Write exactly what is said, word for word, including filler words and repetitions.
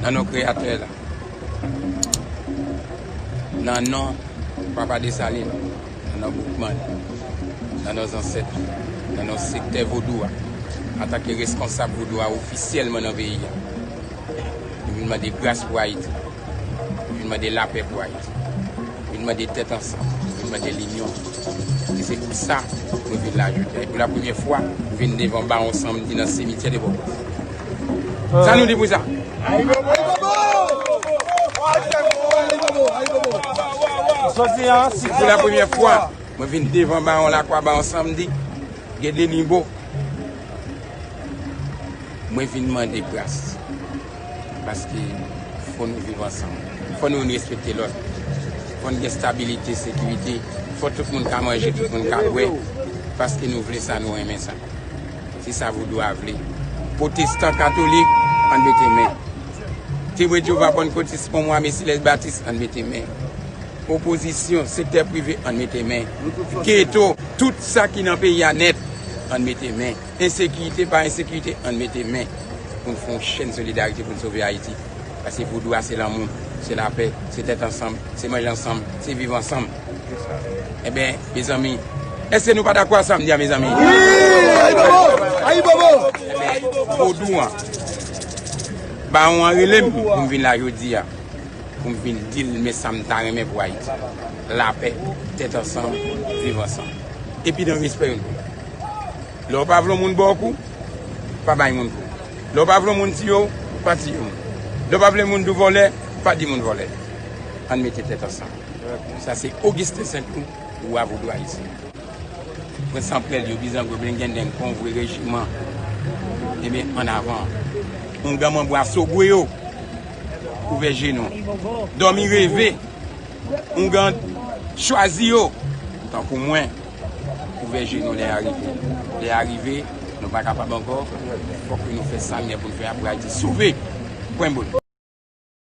Nan non Kreyatè la, nan non Papa Desalin, nan non Boukman, nan non zansèt, nan non sektè vodou a, antanke reskonsab vodou a ofisyèlman nan peyi a, nou vin mande gras pou Ayiti, nou vin mande lapè pou Ayiti. Vin mande tèt ansanm, vin mande linyon. E se pou sa nou vin la jodi a. E pou la premyè fwa, nou vin devan Bawon Sanmdi nan simityè de Pòtoprens. Sa nou di pou sa? Pou la premyè fwa, mwen vin devan Bawon Lakwa, Bawon Sanmdi, gen de nivo. Mwen vin mande gras. Paske fò nou viv ansanm. Fò nou youn respekte lòt. Fò n gen stabilite, sekirite. Fò tout moun ka manje, tout moun ka bwè. Paske nou vle sa, nou renmen sa. Se sa vodou a vle. Pwotestan, katolik, ann mete men. Temwen de Jewova, Pannkotis, Pon Mwa, Mesi, Lès Batis, ann mete men. Opozisyon, sektè prive, ann mete men. Geto, tout sa ki nan peyi a nèt, ann mete men. Ensekirite pa ensekirite, ann mete men pou n fè yon chèn solidarite pou n sove Ayiti. Paske vodou a se lanmou, se lapè, se tèt ansanm, se manje ansanm, se viv ansanm. Enben, mezanmi, èske nou pa dakò a sa m di a, mezanmi? Wi! Ayibobo! Ayibobo! Enben, vodou an, Bawon an rele m pou m vin la jodi a. Pou m vin di l men sa m ta renmen pou Ayiti. Lapè, tèt ansanm, viv ansanm. Epi nan respè youn pou lòt. Lè w pa vle yon moun ba w kou, pa bay moun kou. Lè w pa vle yon moun tiye w, pa tiye moun. Lè w pa vle moun di w vòlè, pa di moun vòlè. Ann mete tèt ansanm. Sa se Ogisten Senklou, wa vodou ayisyen. Prens Anprèl yo, Bizango, Blengenden, Konvwe, Rejiman. Ebyen, ann avan. Oungan, Manbo, Asogwe yo, ouvè je nou. Dòmi reve. Oungan, Chwazi yo, tankou mwen, ouvè je nou lè a rive. Lè a rive, nou pa kapab ankò. Fòk nou fè sa n gen pou n fè a pou Ayiti sove. Pwen bout.